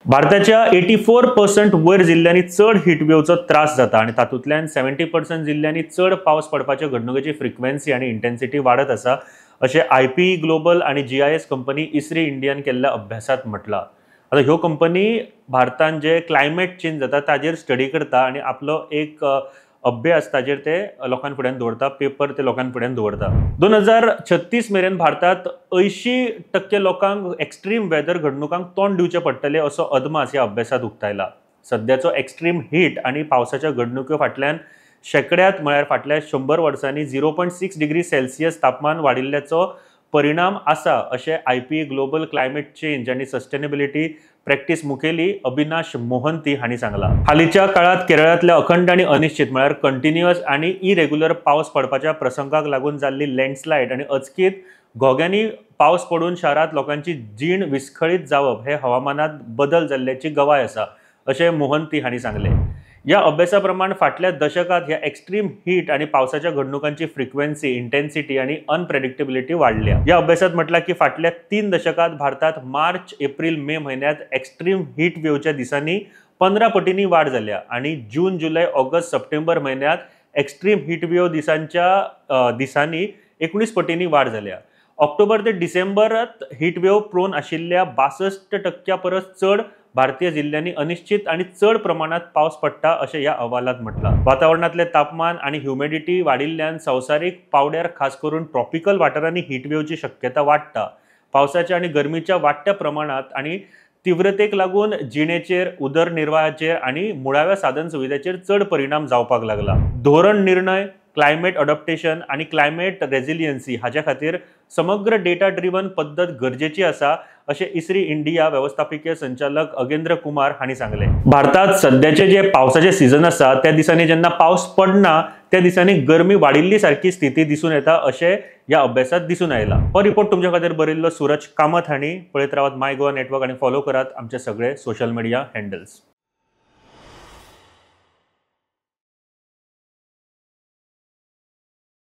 भारताच्या 84% वयर जिल्ल्यांनी चड हिटवेवचो त्रास जाता आनी तातूंतल्यान 70% जिल्ल्यांनी चड पावस पडपाच्या घडणुकेची फ्रिक्वेन्सी आनी इंटेन्सिटी वाडत आसा अशें IPE global आनी GIS company ISRI Indian केल्ल्या अभ्यासात म्हटलां. आतां ह्यो कंपनी भारतान जे क्लायमेट चेंज जाता ताजेर स्टडी करता आनी आपलो एक अभ्यास ताजेर ते लोकां फुड्यान दवरता, पेपर ते लोकां फुड्यान दवरता. 2036 मेरेन भारतात 80% लोकांक एक्स्ट्रीम वेदर घडणुकांक तोंड दिवचें पडटलें असो अदमास ह्या अभ्यासात उक्तायला. सद्याचो एक्स्ट्रीम हीट आनी पावसाच्या घडणुके फाटल्यान शेकड्यांत म्हळ्यार फाटल्या 100 वर्सांनी 0.6 डिग्री सेल्सियस तापमान वाडिल्ल्याचो परिणाम आसा अशें IPE global climate change आनी सस्टेनेबिलिटी प्रॅक्टीस मुखेली अविनाश मोहंती हांणी सांगलां. हालींच्या काळांत केरळांतल्या अखंड आनी अनिश्चित म्हळ्यार कंटिन्युअस आनी इरेग्युलर पावस पडपाच्या प्रसंगाक लागून जाल्ली लँडस्लायड आनी अचकीत घोग्यांनी पावस पडून शारांत लोकांची जीण विस्कळीत जावप हे हवामानात बदल जाल्ल्याची गवाय आसा अशें मोहंती हांणी सांगलें. ह्या अभ्यासा प्रमाण फाटल्या दशकांत ह्या एक्स्ट्रीम हीट आनी पावसाच्या घडणुकांची फ्रिक्वेन्सी, इंटेन्सिटी आनी अनप्रेडिक्टेबिलिटी वाडल्या. ह्या अभ्यासात म्हटलां की फाटल्या 3 दशकांत भारतात मार्च, एप्रील, मे म्हयन्यांत एक्स्ट्रीम हीट वेवच्या दिसांनी 15 पटींनी वाड जाल्या आनी जून, जुलय, ऑगस्ट, सप्टेंबर म्हयन्यांत एक्स्ट्रीम हीट वेव दिसांच्या दिसांनी 19 पटींनी वाड जाल्या. ऑक्टोबर ते डिसेंबरात हीट वेव प्रोन आशिल्ल्या 62% परस चड भारतीय जिल्ल्यांनी अनिश्चित आनी चड प्रमाणात पावस पडटा अशें ह्या अहवालात म्हटलां. वातावरणांतलें तापमान आनी ह्युमिडिटी वाडिल्ल्यान संवसारीक पावड्यार खास करून ट्रॉपिकल वाठारांनी हीटवेवची शक्यता वाडटा. पावसाच्या आनी गरमीच्या वाडट्या प्रमाणात आनी तीव्रतेक लागून जिणेचेर, उदरनिर्वाहाचेर आनी मुळाव्या साधन सुविधाचेर चड परिणाम जावपाक लागला. धोरण निर्णय, क्लायमेट अडॉप्टेशन आनी क्लायमेट रेझिलियन्सी हाच्या खातीर समग्र डेटा ड्रिवन पद्दत गरजेची आसा अशें इस्री इंडिया वेवस्थापकीय संचालक अगेंद्र कुमार हांणी सांगलें. भारतात सद्याचे जे पावसाचे सीझन आसा त्या दिसांनी जेन्ना पावस पडना त्या दिसांनी गरमी वाडिल्ली सारकी स्थिती दिसून येता अशें ह्या अभ्यासात दिसून आयला. हो रिपोर्ट तुमच्या खातीर बरयल्लो सूरज कामत हांणी. पळयत रावात माय गोवा नेटवर्क आनी फॉलो करात आमचे सगळे सोशल मिडिया हँडल्स.